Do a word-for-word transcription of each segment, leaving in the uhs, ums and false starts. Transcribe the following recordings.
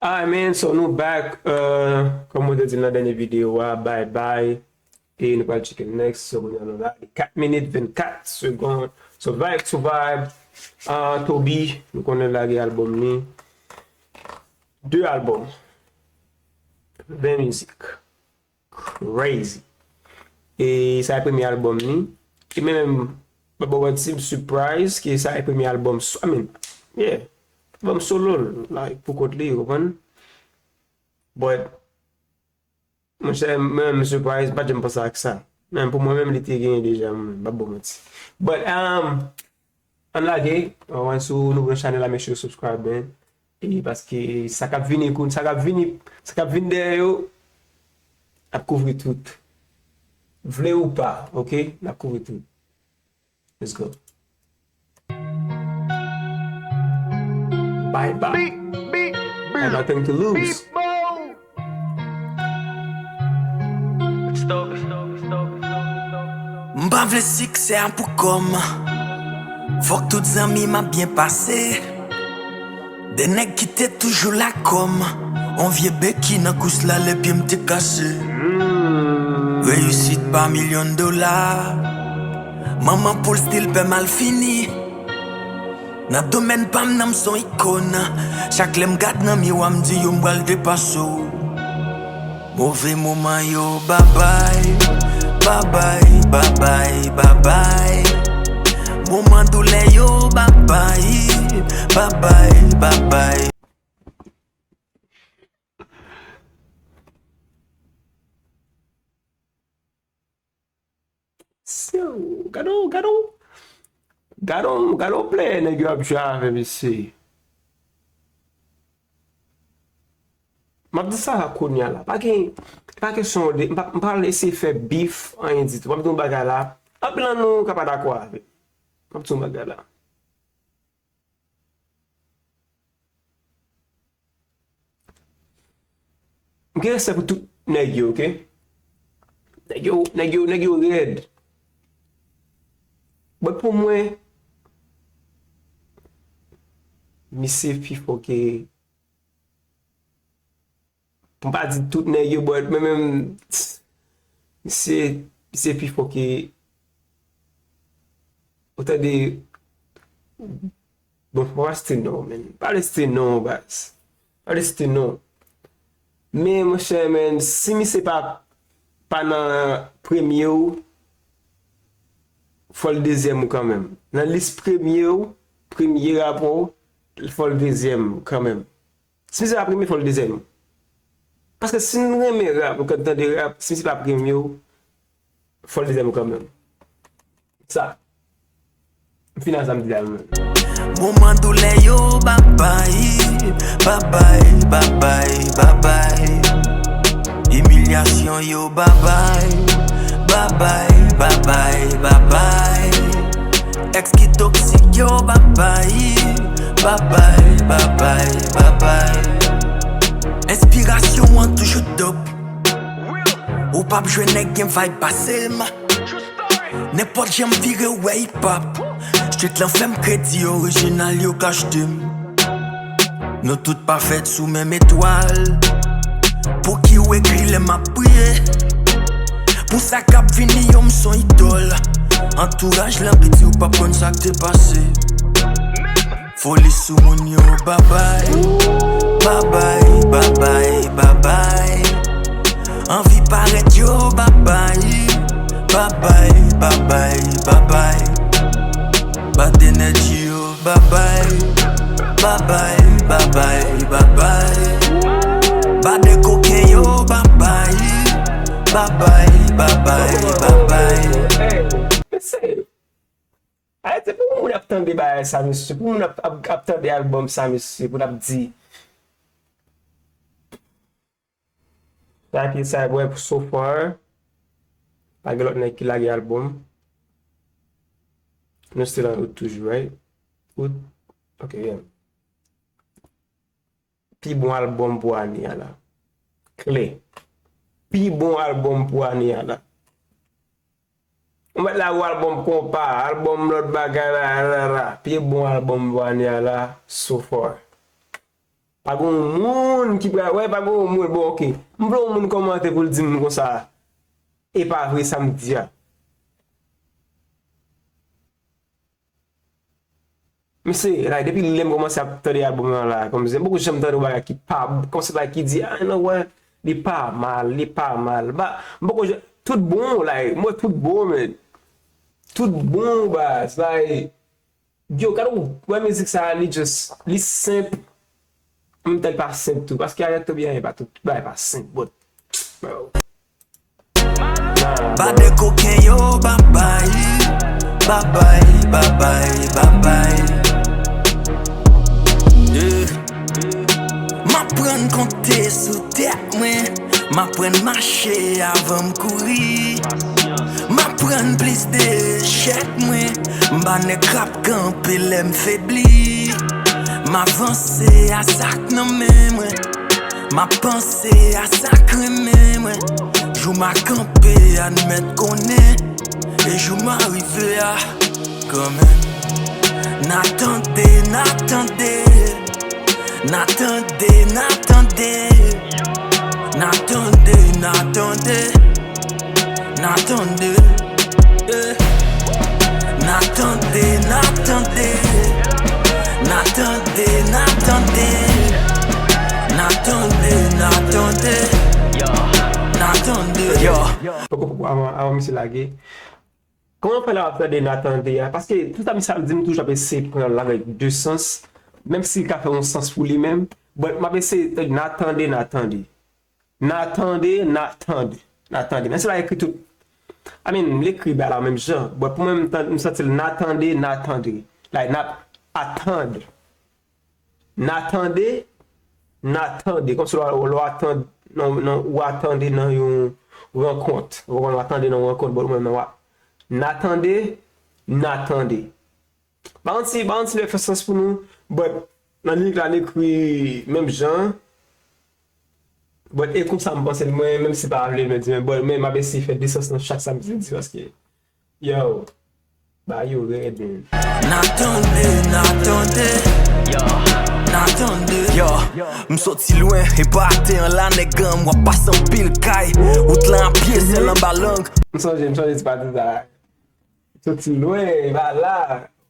Alright, man, so nou back, uh, kòm mwen te di nan dènye videyo a, bye bye. E nou pral tcheke next, so kounye a nou la, li kat minit vennkat segonn. So Vibes to Vibes, uh, Toby, nou konnen l lage albòm li. De albòm. Ven mizik. Crazy. E sa e premye albòm li. E mwen menm, mwen pa ba w manti, m surprise ke sa e premye albòm so-, I mean, yeah. Albòm solo l, like, pou kont li, ou konprann? But, monchè, mwen menm m surprise, m pa t janm panse ak sa. Men pou mwen menm, li te genyen deja, mwen, m pa ba w manti. But, um, ann lage, ann sou nouvo chanèl la, make sure you subscribe, man. E paske sa k ap vini, koun-, sa k ap vini, sa k ap vin dèyè yo, ap kouvri tout. Vle ou pa, oke? N ap kouvri tout. Let's go. Bye bye. Have nothing to lose. M pa vle siksè a pou kò m. Fòk tout zanmi m ap byen pase. De nèg ki te toujou la kò m. On vye beki nan kous la lè pye m te kase. Reyisit pa milyon dola. Manman poul still pè malfini. Nan domèn pa m nan m son ikòn. Chak lè m gad nan miwa m di yo m pral depase w. Move moman yo babay, babay, babay, babay. Moman doulè yo babay, babay, babay. Siw, gade w, gade w. Gade w, gade w plè nèg yo ap jwe avè mesye. M ap di sa kounye a la. Pa gen, pa kesyon de, m pa, m pa eseye fè bif, anyen ditou. M ap di yon bagay la. Anpil nan nou ka pa dakò avè m. M ap di yon bagay la. M gen respè pou tout nèg yo, oke? Nèg yo, nèg yo, nèg yo rèd. But pou mwen, misye pi fò ke, pou m pa di tout nèg yo, but mwen menm, misye, misye pi fò ke, ou tande, bon, pa site non, man. Pa vle site non, baz. Pa vle site non. Men, monchè, man, si misye pa, pa nan premye w, fò l dezyèm ou kanmenm. Nan lis premye w, premye rapò w, fò l dezyèm kanmenm. Si misye pa premye, fò l dezyèm. Paske si n renmen rap, nou konn tande rap, si misye pa premye w, fò l dezyèm kanmenm. Sa. M fin ak sa m di la menm. Moman doulè yo babay, babay, babay, babay. Imilyasyon yo babay, babay, babay, babay. Èks ki toksik yo babay, babay, babay, babay. Enspirasyon an toujou dòp. Ou p ap jwenn nèg gen vibe pase m. Nenpòt jan m vire w wè hip hop. Street lan fè m kredi orijinal yo k achte m. Nou tout pa fèt sou menm etwal. Pouki w ekri lè m ap priye? Pou sa k ap vini yo m son idòl. Antouraj lan piti w p ap konn sa k te pase. Foli sou moun yo babay, babay, babay, babay. Anvi parèt yo babay, babay, babay, babay. Bat enèji yo babay, babay, babay, babay. Bat de koken yo babay, babay, babay, babay. Mesye, Ayiti, pou moun ap tande bagay sa, mesye, pou moun ap, ap, ap tande albòm sa, mesye, pou n ap di. Sa ki sa, wè, so far, pa gen lòt nèg ki lage albòm. Nou still an wout toujou, right? Wout. Ok, yeah. Pi bon albòm pou ane a la. Klè. Pi bon albòm pou ane a la. Ou mèt lage yon albòm konpa, albòm lòt bagay la, la, la, la. Pi bon albòm pou ane a la, so far. Pa gen yon moun ki pral, wè, pa gen yon moun, bon, ok. M vle yon moun kòmante pou l di m konsa. E pa vre sa m di a. Mesye, like, depi lè m kòmanse ap tande album nan la, kòmsi m poko janm tande yon bagay ki pa, kòmsi bagay ki di, ah, you know what, li pa mal, li pa mal. Ba, m poko janm, tout bon, like, m wè tout bon, men. Tout bon, baz, like, yo, gade w, wè mizik sa, li just, li senp, an menm tan li pa senp tou, paske avèk tou byen, e pa tout, bagay pa senp, but, bro. Ba de koken yo, babay, babay, babay, babay. Yeah. M aprann konte sou tèt mwen, m aprann mache avan m kouri. M aprann plis de echèk mwen, m pa nèg k ap kanpe lè m febli. M avanse a sa k nan men mwen. M ap panse a sa k renmen mwen. Jou m a kanpe, admèt konnen. E jou m a rive a, kanmenm. N a tande, n a tande. N a tande, n a tande. N a tande, n a tande. N a tande, yeah. N a tande, n a tande. N a tande, n a tande. N a tande, n a tande. N a tande, yeah. Poko, poko, avan, avan misye lage. Kòman fè lè w ap tande n a tande a? Paske tout sa misye ap di, m toujou ap eseye pran l avèk de sans. Menm si l ka fè yon sans pou li menm. But m ap eseye tande n a tande, n a tande. N a tande, n a tande, n a tande. Menm si l pa ekri tout. I mean, l ekri bagay la menm jan. But pou mwen, m tan- m santi l n a tande, n a tande. Like, n ap atann. N a tande, n a tande. Kòmsi lè w, lè w atann, nan, nan, ou atann nan yon rankont. Ou konprann, ou atann nan yon rankont, but ou menm nan w a. N a tande, n a tande. Pa konn si, pa konn si l fè sans pou nou, but nan lirik la, l ekri menm jan. But e konsa m panse l, mwen, menm si pa vle, men di, men, but, men m ap eseye fè de sans nan chak sa m di, paske, yo, bagay yo rèd, man. N a tande, n a tande. N a tande. Yo, m soti lwen, e pa atè an la, nèg an m, w ap pase anpil kay. Wout lan a pye, sèl anba lang. M sonje, m sonje ti pati sa. Soti lwen, e pa la,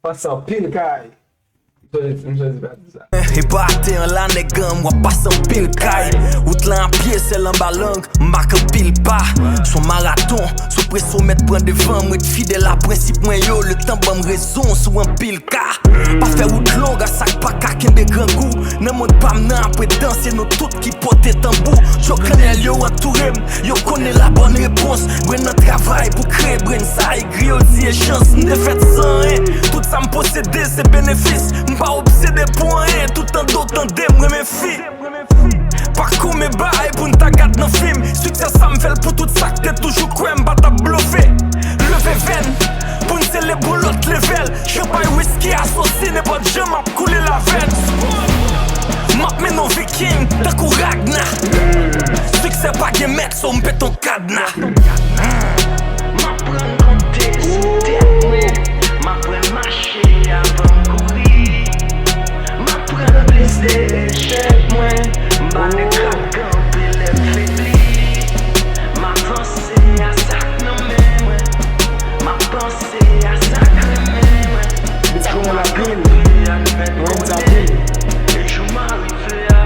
pase anpil kay. M sonje, m sonje ti pati sa. E pa atè an la, nèg an m, w ap pase anpil kay. Wout lan a pye, sèl anba lang, m ak anpil pa. S on maraton, s on preso mèt pran devan, m ret fidèl a prensip mwen yo, letan ban m rezon sou anpil ka. Pa fè wout long a sa k pa ka kenbe grangou. Nan mond pa m nan apre dans, se nou tout ki pote tanbou. Djòk annèl yo antoure m, yo konnen la bòn repons. Brenn nan travay pou kreye brenn sa, egri yo di e chans. M te fèt san anyen, tout sa m posede se benefis. M pa obsede pou anyen, toutan do tande m renmen fi. Pa koumen bay pou n ta gad nan fim. Siksè sa m fè l pou tout sa k te toujou kwè m pa t ap blofe. Leve vèn pou n sele bon lòt level. Chanpay, wiski, asosi, nenpòt jan m ap koule lavèn. M ap mennen yon viking tankou Ragna. Siksè pa gen mèt, so m pete yon kadna. M aprann konte sou tèt mwen. M aprann mache avan m kouri. M aprann plis de echèk mwen. M pa nèg k ap kanpe lè m febli. M avanse a sa k nan men mwen. M ap panse a sa k renmen mwen. Jou m a kanpe, admèt konnen. E jou m a rive a.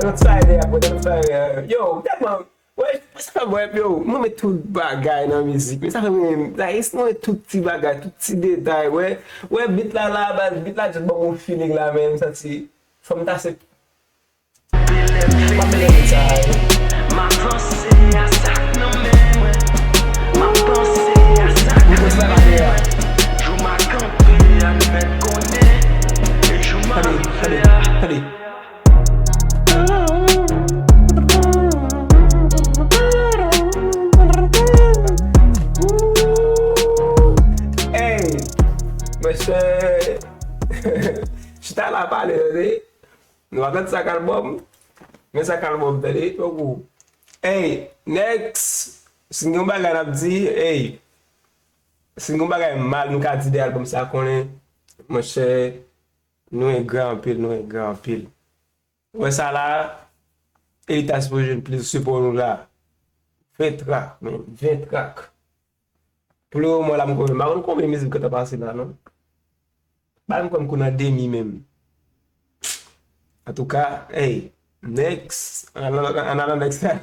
Outsider, bro, outsider. Yo, tèlman, wè, sa fè m wè, yo, mwen renmen tout bagay nan mizik, men sa fè mwen, like, mwen renmen tout ti bagay, tout ti detay, wè, wè, beat la la, baz, beat la just ban m yon feeling la, men m santi, fò m ta se M ap mete moun sa a, wi. M avanse a sa k nan men mwen. M ap panse a sa k nan men mwen. Jou m a kanpe, admèt konnen. E jou m a rive a. Tande, tande, tande. Ey, monchè. Chita la pale, tande. Nou pa tande sa k album? Men sa k album, tande, tankou. Ey, next! Si n gen yon bagay n ap di, ey, si n gen yon bagay mal nou ka di de album sa, konnen, monchè, nou engra anpil, nou engra anpil. Wè sa la, Elita sipoze jwenn plis sipò nou la. Ven trak, men, ven trak. Pou le moman la, m konn, m pa konn konbyen mizik ki ta pase la, non. Pa m konn kou nan demi menm. Antouka, ey, next. An alan, an alan next la.